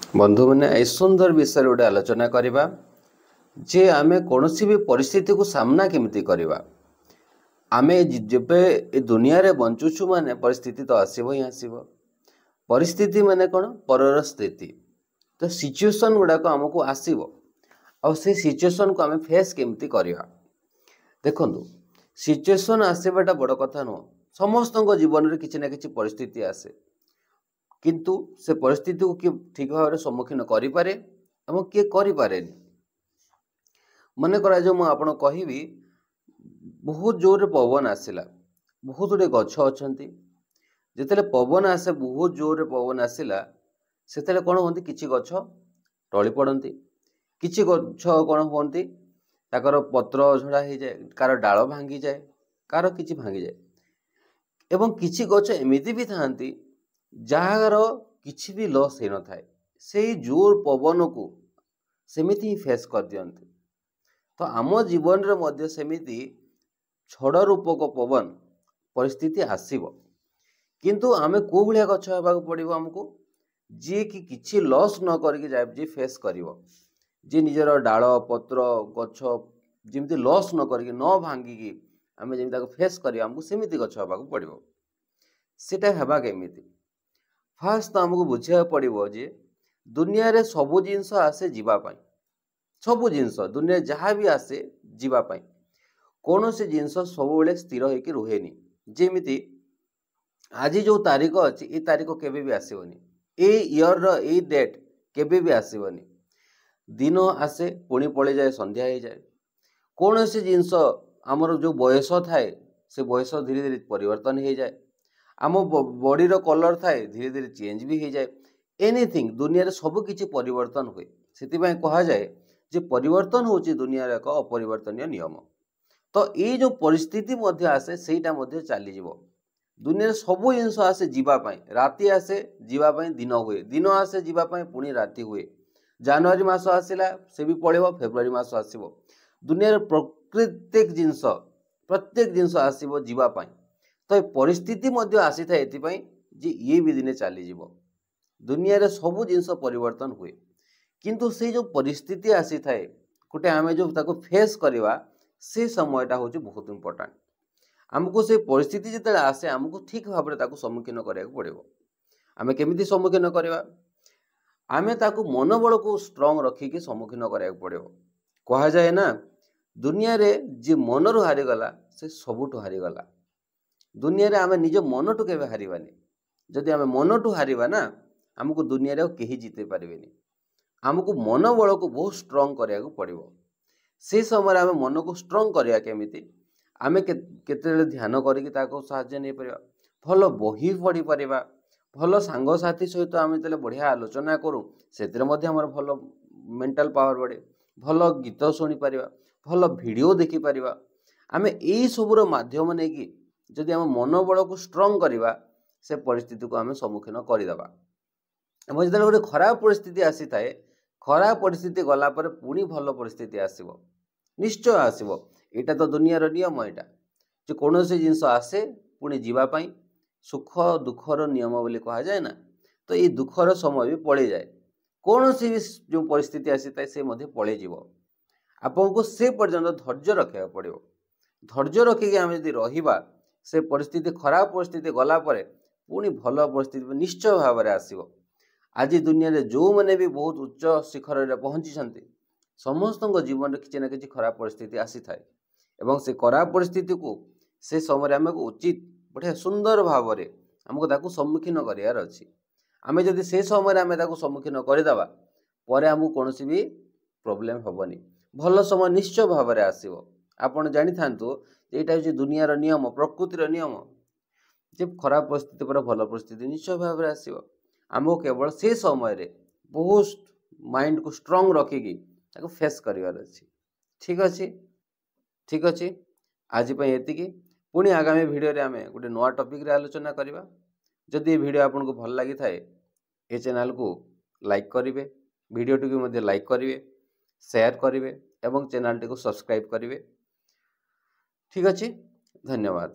ବନ୍ଧୁମାନେ, ଏ ସୁନ୍ଦର ବିଷୟରେ ଗୋଟେ ଆଲୋଚନା କରିବା ଯେ ଆମେ କୌଣସି ବି ପରିସ୍ଥିତିକୁ ସାମ୍ନା କେମିତି କରିବା। ଆମେ ଯେବେ ଏ ଦୁନିଆରେ ବଞ୍ଚୁଛୁ ମାନେ ପରିସ୍ଥିତି ତ ଆସିବ ହିଁ ଆସିବ। ପରିସ୍ଥିତି ମାନେ କ'ଣ? ପରର ସ୍ଥିତି। ତ ସିଚୁଏସନ୍ ଗୁଡ଼ାକ ଆମକୁ ଆସିବ, ଆଉ ସେ ସିଚୁଏସନ୍କୁ ଆମେ ଫେସ୍ କେମିତି କରିବା। ଦେଖନ୍ତୁ, ସିଚୁଏସନ୍ ଆସିବାଟା ବଡ଼ କଥା ନୁହଁ। ସମସ୍ତଙ୍କ ଜୀବନରେ କିଛି ନା କିଛି ପରିସ୍ଥିତି ଆସେ, କିନ୍ତୁ ସେ ପରିସ୍ଥିତିକୁ କିଏ ଠିକ୍ ଭାବରେ ସମ୍ମୁଖୀନ କରିପାରେ ଏବଂ କିଏ କରିପାରେନି। ମନେ କରାଯାଉ, ମୁଁ ଆପଣଙ୍କୁ କହିବି, ବହୁତ ଜୋରରେ ପବନ ଆସିଲା, ବହୁତ ଗୁଡ଼ିଏ ଗଛ ଅଛନ୍ତି। ଯେତେବେଳେ ପବନ ଆସେ, ବହୁତ ଜୋରରେ ପବନ ଆସିଲା, ସେତେବେଳେ କ'ଣ ହୁଅନ୍ତି? କିଛି ଗଛ ଟଳି ପଡ଼ନ୍ତି, କିଛି ଗଛ କ'ଣ ହୁଅନ୍ତି, ତାଙ୍କର ପତ୍ର ଝଡ଼ା ହେଇଯାଏ, କାହାର ଡାଳ ଭାଙ୍ଗିଯାଏ, କାହାର କିଛି ଭାଙ୍ଗିଯାଏ। ଏବଂ କିଛି ଗଛ ଏମିତି ବି ଥାଆନ୍ତି ଯାହାର କିଛି ବି ଲସ୍ ହେଇନଥାଏ, ସେଇ ଜୋର ପବନକୁ ସେମିତି ହିଁ ଫେସ୍ କରିଦିଅନ୍ତି। ତ ଆମ ଜୀବନରେ ମଧ୍ୟ ସେମିତି ଝଡ଼ ରୂପକ ପବନ ପରିସ୍ଥିତି ଆସିବ, କିନ୍ତୁ ଆମେ କେଉଁ ଭଳିଆ ଗଛ ହେବାକୁ ପଡ଼ିବ ଆମକୁ? ଯିଏକି କିଛି ଲସ୍ ନ କରିକି ଯାଏ, ଯିଏ ଫେସ୍ କରିବ, ଯିଏ ନିଜର ଡାଳ ପତ୍ର ଗଛ ଯେମିତି ଲସ୍ ନ କରିକି, ନ ଭାଙ୍ଗିକି ଆମେ ଯେମିତି ତାକୁ ଫେସ୍ କରିବା, ଆମକୁ ସେମିତି ଗଛ ହେବାକୁ ପଡ଼ିବ। ସେଇଟା ହେବା କେମିତି? ଫାଷ୍ଟ ତ ଆମକୁ ବୁଝିବାକୁ ପଡ଼ିବ ଯେ ଦୁନିଆରେ ସବୁ ଜିନିଷ ଆସେ ଯିବା ପାଇଁ। ସବୁ ଜିନିଷ ଦୁନିଆରେ ଯାହା ବି ଆସେ ଯିବା ପାଇଁ। କୌଣସି ଜିନିଷ ସବୁବେଳେ ସ୍ଥିର ହେଇକି ରୁହେନି। ଯେମିତି ଆଜି ଯେଉଁ ତାରିଖ ଅଛି, ଏ ତାରିଖ କେବେ ବି ଆସିବନି, ଏଇ ଇୟର୍ର ଏଇ ଡେଟ୍ କେବେ ବି ଆସିବନି। ଦିନ ଆସେ, ପୁଣି ପଳେଇଯାଏ, ସନ୍ଧ୍ୟା ହେଇଯାଏ। କୌଣସି ଜିନିଷ, ଆମର ଯେଉଁ ବୟସ ଥାଏ, ସେ ବୟସ ଧୀରେ ଧୀରେ ପରିବର୍ତ୍ତନ ହେଇଯାଏ। ଆମ ବଡ଼ିର କଲର୍ ଥାଏ, ଧୀରେ ଧୀରେ ଚେଞ୍ଜ ବି ହେଇଯାଏ। ଏନିଥିଙ୍ଗ, ଦୁନିଆରେ ସବୁ କିଛି ପରିବର୍ତ୍ତନ ହୁଏ। ସେଥିପାଇଁ କୁହାଯାଏ ଯେ ପରିବର୍ତ୍ତନ ହେଉଛି ଦୁନିଆର ଏକ ଅପରିବର୍ତ୍ତନୀୟ ନିୟମ। ତ ଏଇ ଯେଉଁ ପରିସ୍ଥିତି ମଧ୍ୟ ଆସେ, ସେଇଟା ମଧ୍ୟ ଚାଲିଯିବ। ଦୁନିଆରେ ସବୁ ଜିନିଷ ଆସେ ଯିବା ପାଇଁ। ରାତି ଆସେ ଯିବା ପାଇଁ, ଦିନ ହୁଏ। ଦିନ ଆସେ ଯିବା ପାଇଁ, ପୁଣି ରାତି ହୁଏ। ଜାନୁଆରୀ ମାସ ଆସିଲା, ସେ ବି ପଳେଇବ, ଫେବୃଆରୀ ମାସ ଆସିବ। ଦୁନିଆରେ ପ୍ରତ୍ୟେକ ଜିନିଷ ଆସିବ ଯିବା ପାଇଁ। ତ ଏ ପରିସ୍ଥିତି ମଧ୍ୟ ଆସିଥାଏ ଏଥିପାଇଁ ଯେ ଇଏ ବି ଦିନେ ଚାଲିଯିବ। ଦୁନିଆରେ ସବୁ ଜିନିଷ ପରିବର୍ତ୍ତନ ହୁଏ, କିନ୍ତୁ ସେଇ ଯେଉଁ ପରିସ୍ଥିତି ଆସିଥାଏ ଗୋଟେ, ଆମେ ଯେଉଁ ତାକୁ ଫେସ୍ କରିବା, ସେ ସମୟଟା ହେଉଛି ବହୁତ ଇମ୍ପୋର୍ଟାଣ୍ଟ। ଆମକୁ ସେ ପରିସ୍ଥିତି ଯେତେବେଳେ ଆସେ, ଆମକୁ ଠିକ୍ ଭାବରେ ତାକୁ ସମ୍ମୁଖୀନ କରିବାକୁ ପଡ଼ିବ। ଆମେ କେମିତି ସମ୍ମୁଖୀନ କରିବା? ଆମେ ତାକୁ ମନୋବଳକୁ ଷ୍ଟ୍ରଙ୍ଗ ରଖିକି ସମ୍ମୁଖୀନ କରିବାକୁ ପଡ଼ିବ। କୁହାଯାଏ ନା, ଦୁନିଆରେ ଯିଏ ମନରୁ ହାରିଗଲା, ସେ ସବୁଠୁ ହାରିଗଲା। ଦୁନିଆରେ ଆମେ ନିଜ ମନଠୁ କେବେ ହାରିବାନି। ଯଦି ଆମେ ମନଠୁ ହାରିବା ନା, ଆମକୁ ଦୁନିଆରେ ଆଉ କେହି ଜିତେଇ ପାରିବେନି। ଆମକୁ ମନୋବଳକୁ ବହୁତ ଷ୍ଟ୍ରଙ୍ଗ କରିବାକୁ ପଡ଼ିବ। ସେ ସମୟରେ ଆମେ ମନକୁ ଷ୍ଟ୍ରଙ୍ଗ କରିବା କେମିତି? ଆମେ କେତେବେଳେ ଧ୍ୟାନ କରିକି ତାକୁ ସାହାଯ୍ୟ ନେଇପାରିବା, ଭଲ ବହି ପଢ଼ିପାରିବା, ଭଲ ସାଙ୍ଗସାଥି ସହିତ ଆମେ ଯେତେବେଳେ ବଢ଼ିଆ ଆଲୋଚନା କରୁ, ସେଥିରେ ମଧ୍ୟ ଆମର ଭଲ ମେଣ୍ଟାଲ ପାୱାର ବଢ଼େ। ଭଲ ଗୀତ ଶୁଣିପାରିବା, ଭଲ ଭିଡ଼ିଓ ଦେଖିପାରିବା। ଆମେ ଏଇସବୁର ମାଧ୍ୟମ ନେଇକି ଯଦି ଆମ ମନୋବଳକୁ ଷ୍ଟ୍ରଙ୍ଗ କରିବା, ସେ ପରିସ୍ଥିତିକୁ ଆମେ ସମ୍ମୁଖୀନ କରିଦେବା। ଏବଂ ଯେତେବେଳେ ଗୋଟେ ଖରାପ ପରିସ୍ଥିତି ଆସିଥାଏ, ଖରାପ ପରିସ୍ଥିତି ଗଲା ପରେ ପୁଣି ଭଲ ପରିସ୍ଥିତି ଆସିବ, ନିଶ୍ଚୟ ଆସିବ। ଏଇଟା ତ ଦୁନିଆର ନିୟମ ଏଇଟା ଯେ କୌଣସି ଜିନିଷ ଆସେ ପୁଣି ଯିବା ପାଇଁ। ସୁଖ ଦୁଃଖର ନିୟମ ବୋଲି କୁହାଯାଏ ନା। ତ ଏଇ ଦୁଃଖର ସମୟ ବି ପଳେଇଯାଏ। କୌଣସି ବି ଯେଉଁ ପରିସ୍ଥିତି ଆସିଥାଏ, ସେ ମଧ୍ୟ ପଳେଇଯିବ। ଆପଣଙ୍କୁ ସେ ପର୍ଯ୍ୟନ୍ତ ଧୈର୍ଯ୍ୟ ରଖିବାକୁ ପଡ଼ିବ। ଧୈର୍ଯ୍ୟ ରଖିକି ଆମେ ଯଦି ରହିବା, ସେ ପରିସ୍ଥିତି, ଖରାପ ପରିସ୍ଥିତି ଗଲା ପରେ ପୁଣି ଭଲ ପରିସ୍ଥିତି ନିଶ୍ଚୟ ଭାବରେ ଆସିବ। ଆଜି ଦୁନିଆରେ ଯେଉଁମାନେ ବି ବହୁତ ଉଚ୍ଚ ଶିଖରରେ ପହଞ୍ଚିଛନ୍ତି, ସମସ୍ତଙ୍କ ଜୀବନରେ କିଛି ନା କିଛି ଖରାପ ପରିସ୍ଥିତି ଆସିଥାଏ ଏବଂ ସେ ଖରାପ ପରିସ୍ଥିତିକୁ ସେ ସମୟରେ ଆମକୁ ଉଚିତ, ବଢ଼ିଆ ସୁନ୍ଦର ଭାବରେ ଆମକୁ ତାକୁ ସମ୍ମୁଖୀନ କରିବାର ଅଛି। ଆମେ ଯଦି ସେ ସମୟରେ ଆମେ ତାକୁ ସମ୍ମୁଖୀନ କରିଦେବା, ପରେ ଆମକୁ କୌଣସି ବି ପ୍ରୋବ୍ଲେମ୍ ହେବନି। ଭଲ ସମୟ ନିଶ୍ଚୟ ଭାବରେ ଆସିବ। ଆପଣ ଜାଣିଥାନ୍ତୁ ଯେ ଏଇଟା ହେଉଛି ଦୁନିଆର ନିୟମ, ପ୍ରକୃତିର ନିୟମ ଯେ ଖରାପ ପରିସ୍ଥିତି ପରେ ଭଲ ପରିସ୍ଥିତି ନିଶ୍ଚୟ ଭାବରେ ଆସିବ। ଆମକୁ କେବଳ ସେ ସମୟରେ ବହୁତ ମାଇଣ୍ଡକୁ ଷ୍ଟ୍ରଙ୍ଗ ରଖିକି ତାକୁ ଫେସ୍ କରିବାର ଅଛି। ଠିକ୍ ଅଛି, ଠିକ୍ ଅଛି। ଆଜି ପାଇଁ ଏତିକି। ପୁଣି ଆଗାମୀ ଭିଡ଼ିଓରେ ଆମେ ଗୋଟେ ନୂଆ ଟପିକ୍ରେ ଆଲୋଚନା କରିବା। ଯଦି ଏ ଭିଡ଼ିଓ ଆପଣଙ୍କୁ ଭଲ ଲାଗିଥାଏ, ଏ ଚ୍ୟାନେଲକୁ ଲାଇକ୍ କରିବେ, ଭିଡ଼ିଓଟିକୁ ମଧ୍ୟ ଲାଇକ୍ କରିବେ, ସେୟାର କରିବେ ଏବଂ ଚ୍ୟାନେଲଟିକୁ ସବସ୍କ୍ରାଇବ୍ କରିବେ। ଠିକ୍ ଅଛି, ଧନ୍ୟବାଦ।